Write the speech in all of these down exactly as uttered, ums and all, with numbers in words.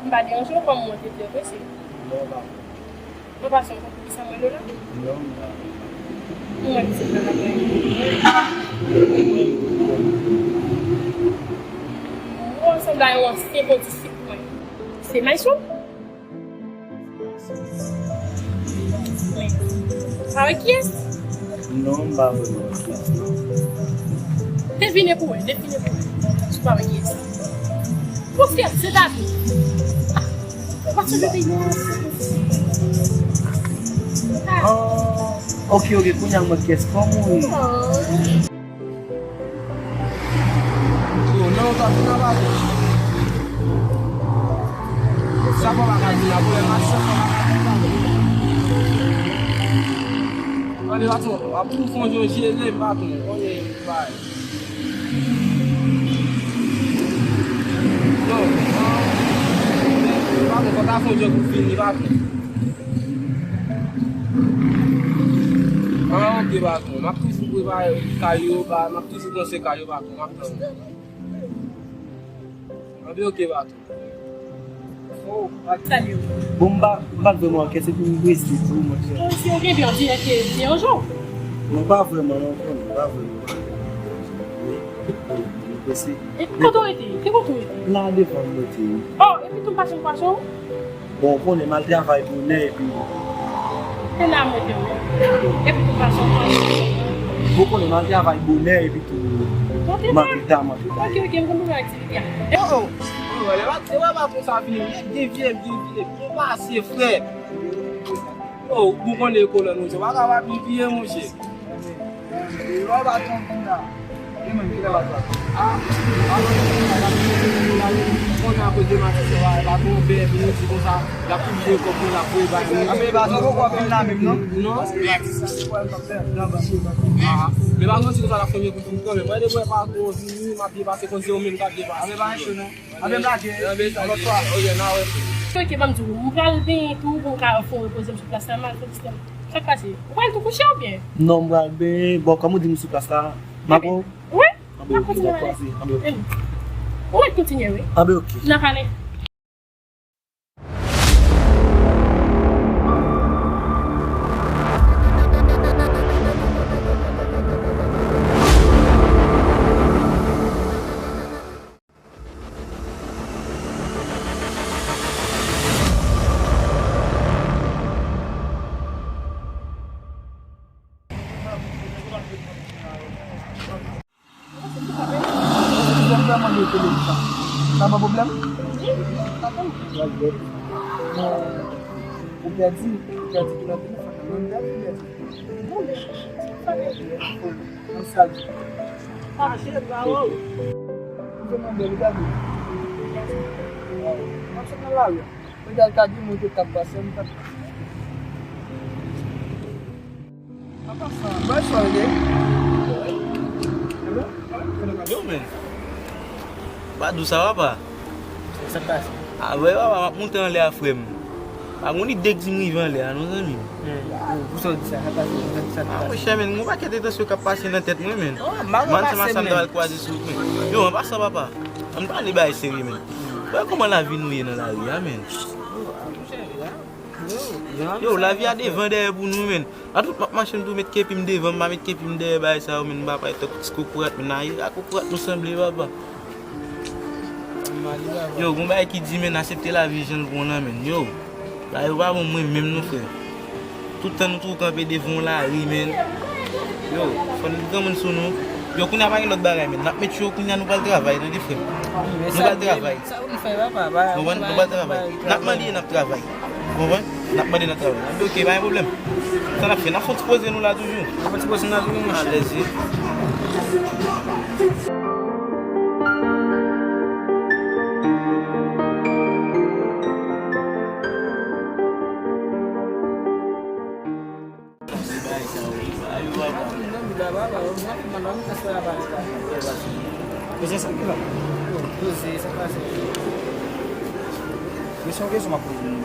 M pa deranje w, kòm mwen te trè prese. Non, pa. Mwen pase yon konpli sa mwen Lola. Non, m pa. Mwen ki se nan lakay. Mwen sanble a yon ansyen kondisip mwen. Se Mayson? Wi. Avèk kiyès? Non, m pa vrèman wè kiyès, non. Devine pou wè, devine pou wè. Si w pa wè kiyès. Poukisa se David? Paske yo te yon... Ah, ok, ok, kounye a m wè kiyès. Kòman w ye? Oh. Yo, non, w ta fin ava. Sa fò pa ka di la, pwoblèm a sa fò pa ka di la. Ann, patwon, w ap tou fon jon jere, patwon. Konnen bay. Yo, ah, patwon, fò ta fon jon pou fini, patwon. Ah, ok, patwon. M ap toujou prepare kay yo, ba, m ap toujou panse kay yo, patwon. M ap tann. Anben, ok, patwon. Oh, salye w. Bon, m pa, m pa t vrèman wè kiyès, epi m prese tou, monchè. Oh, si w gen byen, w di ke se yon jou. Non, pa vrèman, non, konnen, pa vrèman. Wi, wi, m prese. E kote w rete? Ki kote w rete? La devan m rete. Oh, epi tou m pase m pase w? Bon, ou konnen m al travay bonè epi... E la m rete wi. Epi tou pase yon pwen. Ou konnen m al travay bonè epi tou manke ta, manke ta. Ok, ok, m konn pou aktivite a. Oh, oh. Oh, lè pa, lè pa konsa vini, m gen vye, m gen vye. M pase, frè. Oh, ou konnen kolòn, monchè. W pa ka pa pipiye, monchè. Lè w pa tonbe la. Li menm, kilè w ap la? Ah, ah, konnen akoz matris yo, pa gon bè, vini di konsa, l ap touche kòb mwen, l ap voye bay mwen. Apre, pa tonbe w ap vin la menm, non? Non. Ah, men pa santi konsa l ap fè mwen pou vin kanmenm. Mwen, depi mwen pa gon vini, m ap byen pase konn se ou menm k ap byen pase. Apre, pa enche, non. Anben m lage, yon lòt fwa. Ok, n a wè. Ok, ban m di w, m pral benyen tou pou m ka fè yon repoze m sou plas la, m al fè ti tèm. Sa k pase? Ou pral tou kouche oubyen? Non, m pral benyen. Bon, kòm ou di m sou plas la, m ap wè w. Wi. Anben, ok, n ap kwaze. Anben, ok. Ou mèt kontinye, wi. Anben, ok. N a pale. Eskize m, vrèman, m rete lè sa. Sa pa pwoblèm? Wi, pa pwoblèm. Bon, ou pèdi, ou pèdi tou nan telefòn nan. Mwen pèdi, pèdi. Bon, men, sa pèdi. Nan sal. Mache, bravo. Ou te mande, ou gade. Mèsi. Waw. M ap sot nan lari a. Mwen t al ka di moun ke t ap pase, m pa t. An pasan, bèl swa w ye. Yo, men. Badou, sa va, pa? Sa k pase? A, vre, papa, m ap monte anlè a, frè m. Pa gon lide k di m rive anlè a, non, zanmi m. Hmm. Pou sa w di sa, sa k pase? Sa k pase? A, monchè, men, gon pakèt entansyon k ap pase nan tèt mwen, men. Oh, m pa konn pase, men. Sa m ta pral kwaze sou wout, men. Yo, an pasan, papa, ann pale bagay serye, men. Wè kòman lavi nou ye nan lari a, men. Yo, lavi a devan dèyè pou nou, men. Atout m ap mache, m tou met kepi m devan, m pa met kepi m dèyè bagay sa yo, men. M pa parèt tankou ti kokorat, men. Ayi, a kokorat nou sanble, papa. Yo, gon bagay ki di, men, asepte lavi jan l pran lan, men. Yo, bagay yo pa bon mwen menm, non, frè. Tout tan nou toujou kanpe devan yon lari, men. Yo, fò n granmoun sou nou. Yo, kounye a pa gen lòt bagay, men. N ap met yo, kounye a nou pral travay, tande, frè m. Nou pral travay. Sa pou n fè, papa? Konprann? Nou pral travay. N ap mande, n ap travay. Konprann? N ap mande, n ap travay. Anben, ok, pa gen pwoblèm. Sa n ap fè? N ap fè yon ti poze nou la toujou. N ap fè yon ti poze nou la toujou, monchè. Alèz, wi. Koze sa ki la? Koze, sa k pase? Men se yon kesyon m ap poze nou.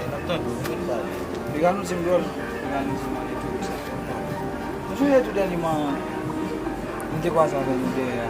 N ap tande w, n ap pale. Piga nou di m dwòl, piga nou di m ale tou, sa k fè w pa. M sonje tou dènyèman, m te kwaze avè nou dèyè a.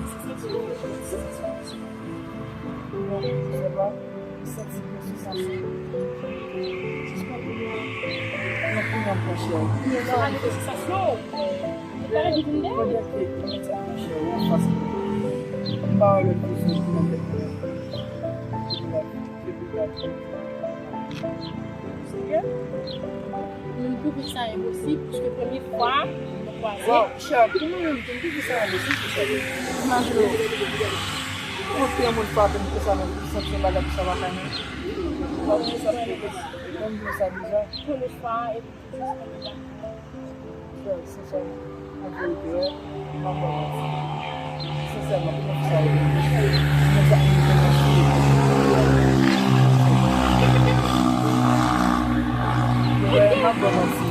Bon, se pa, m santi gen sansasyon. Jis konprann yon, yon kouran pran chè w. Sa pa gen sansasyon. Pandan ke yon nèg ap pran chè w anfas mwen, m pa wè lòt bezwen pou nan tèt mwen. Serye? Mwen, m twouve sa enposib, paske premye fwa nou kwaze. Waw, chè, pou mwen menm tou, m twouve sa enposib, chè. Imajine w, yon granmoun frape m konsa, men m santi yon bagay konsa pa ka, non. Sa vle di sa, m twouve sa deja. Premye fwa, epi Frè, sensèman, an verite, wè, m ap ba w manti. Sensèman, pou mwen sa ye. Mwen sa, mwen sa, wè, m ap ba w manti.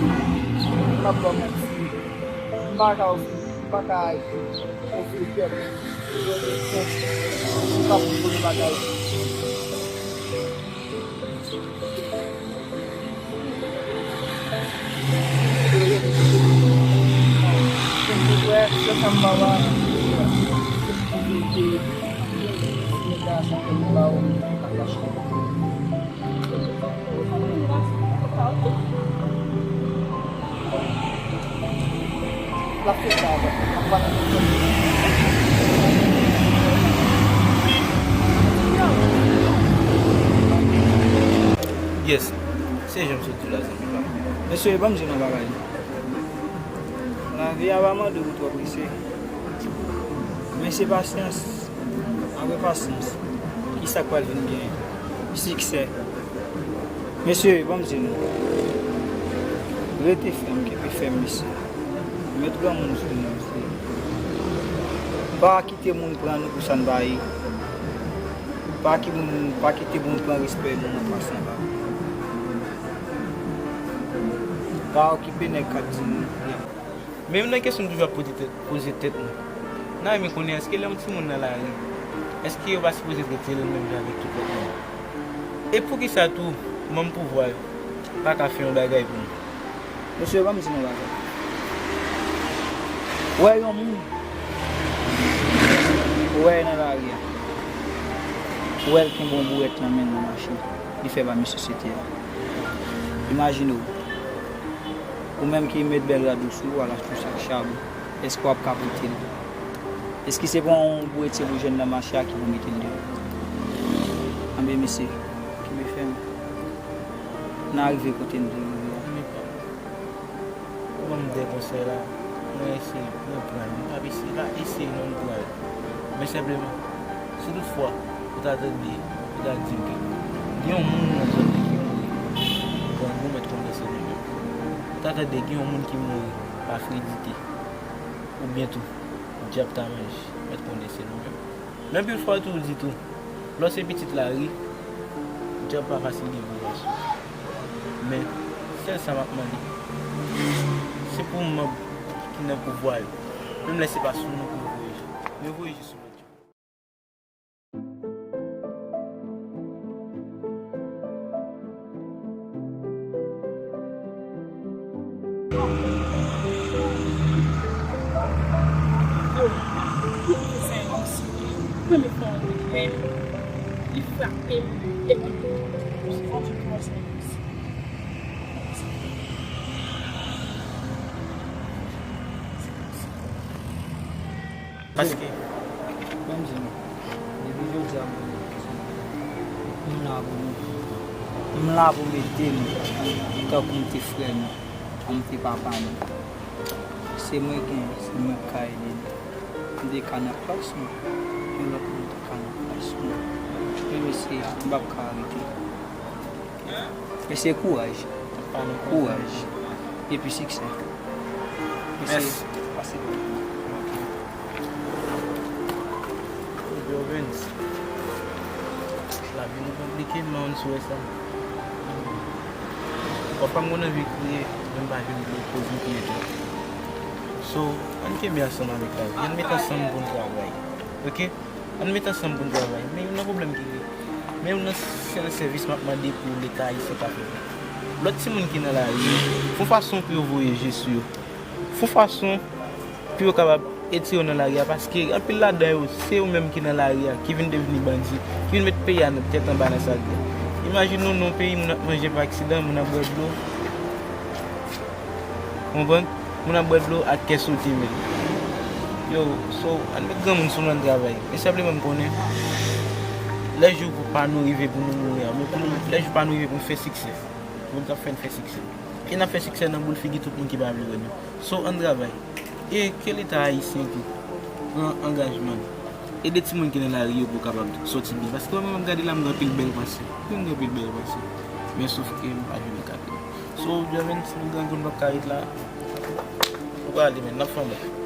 M ap ba w manti. M pa ka ofri, m pa ka ofri kè m. M pa pou bagay. L ap fè sa avè m. L ap pale avè m. Yes, se jan m sot di w la, zanmi pa m. Mesye, ban m di nou yon bagay. Lavi a pa mande pou twò prese. Men se pasyans. Apre pasyans, kisa k pral vin genyen? Siksè. Mesye, ban m di nou, rete fèm, kenbe fèm, mesye. Met granmoun sou nou, mesye. Pa kite moun pran nou pou sa n pa ye. Pa ki moun, pa kite moun pran respè nou an pasan pa. Pa okipe nèg k ap di nou. Menm nan kesyon nou toujou ap poze tèt, poze tèt nou. N a renmen konnen èske lè yon timoun nan lari, èske yo pa sipoze trete l menm jan avèk tout lòt moun? E poukisa tou manm pouvwa yo pa ka fè yon bagay pou nou? Mesye, ban m di nou yon bagay. Ou wè yon moun, ou wè nan lari a, ou wè l kenbe yon bourèt nan men l nan mache, li fè pami sosyete a. Imajine w, ou menm ki met bèl rad ou sou ou, al achte yon sak chabon, èske w ap ka pote l? Èske se pa yon bourèt se pou jwenn nan mache a ki pou mete l deyò? Anben mesye, kenbe fèm. N a rive kote n vle rive a. Ou ban m de konsèy la, mwen eseye, mwen pran l. M p ap eseye, pa eseye non, m pran l. Men senpleman, si toutfwa ou ta tande, ou ta di m ke gen yon moun nan zòn nan ki mouri, bon, nou mèt konnen se li menm. Ou ta tande gen yon moun ki mouri pa fredite, oubyen tou, dyab ta manje, mèt konnen se nou menm. Men anpil fwa tou, ou di tou, lè w se pitit lari, dyab pa fasil gen pou l sou. Men, sèl sa m ap mande, se pou manm ki nan pouvwa yo, menm lè se pa sou nou pou yo voye je, men voye je sou lòt yo. Yo, kouzen an, si li renmen fè yon revè, li frape m, epi se konsa l kòmanse. Paske, ban m di nou, depi jodi a, m la pou nou. M la pou mete nou tankou m te frè nou, tankou m te papa nou. Se mwen k gen, se mwen k ka ede nou. M te ka nan plas nou, yon lòt moun te ka nan plas nou. Men mesye, m p ap ka rete. Mesye, kouraj. Kouraj. Epi siksè. Mesye, pase bon. Yo, Vince. Lavi nou konplike, men ou sou wè sa. Pafwa m konn anvi kriye, men m pa jwenn dlo koz m kriye tou. So, ann kenbe ansanm avèk lavi. Ann met ansanm pou n travay. Oke? Ann met ansanm pou n travay. Men youn nan pwoblèm ki gen, men youn nan sèl sèvis m ap mande pou Leta ayisyen ta fè. Lòt timoun ki nan lari yo, fè yon fason pou yo voye je sou yo. Fè yon fason pou yo kapab etire yo nan lari a, paske anpil ladan yo, se yo menm ki nan lari a, ki vin devni bandi, ki vin met peyi a nan tèt anba nan sa l ye. Imajine w nan yon peyi, moun ap manje pa aksidan, moun ap bwè dlo. Konprann? Moun ap bwè dlo ak kè sote menm. Yo, so, ann met granmoun sou nou, ann travay. E senpleman m konnen, lè jou pa nou rive pou nou mouri a, men pou nou, lè jou pa nou rive pou n fè siksè. Pou n ka fè n fè siksè. E n ap fè siksè nan boul figi tout moun ki pa vle wè nou. So, ann travay. E ke Leta ayisyen ki pran angajman l ede timoun ki nan lari yo pou yo kapab soti byen. Paske mwen menm, m ap gade la, m gen anpil bèl panse. Wi, m gen anpil bèl panse. Men sof ke m pa jwenn kado. So, Jovens, nou grangou, n p ap ka ret la. Ou prale, men, n ap fè yon lòt.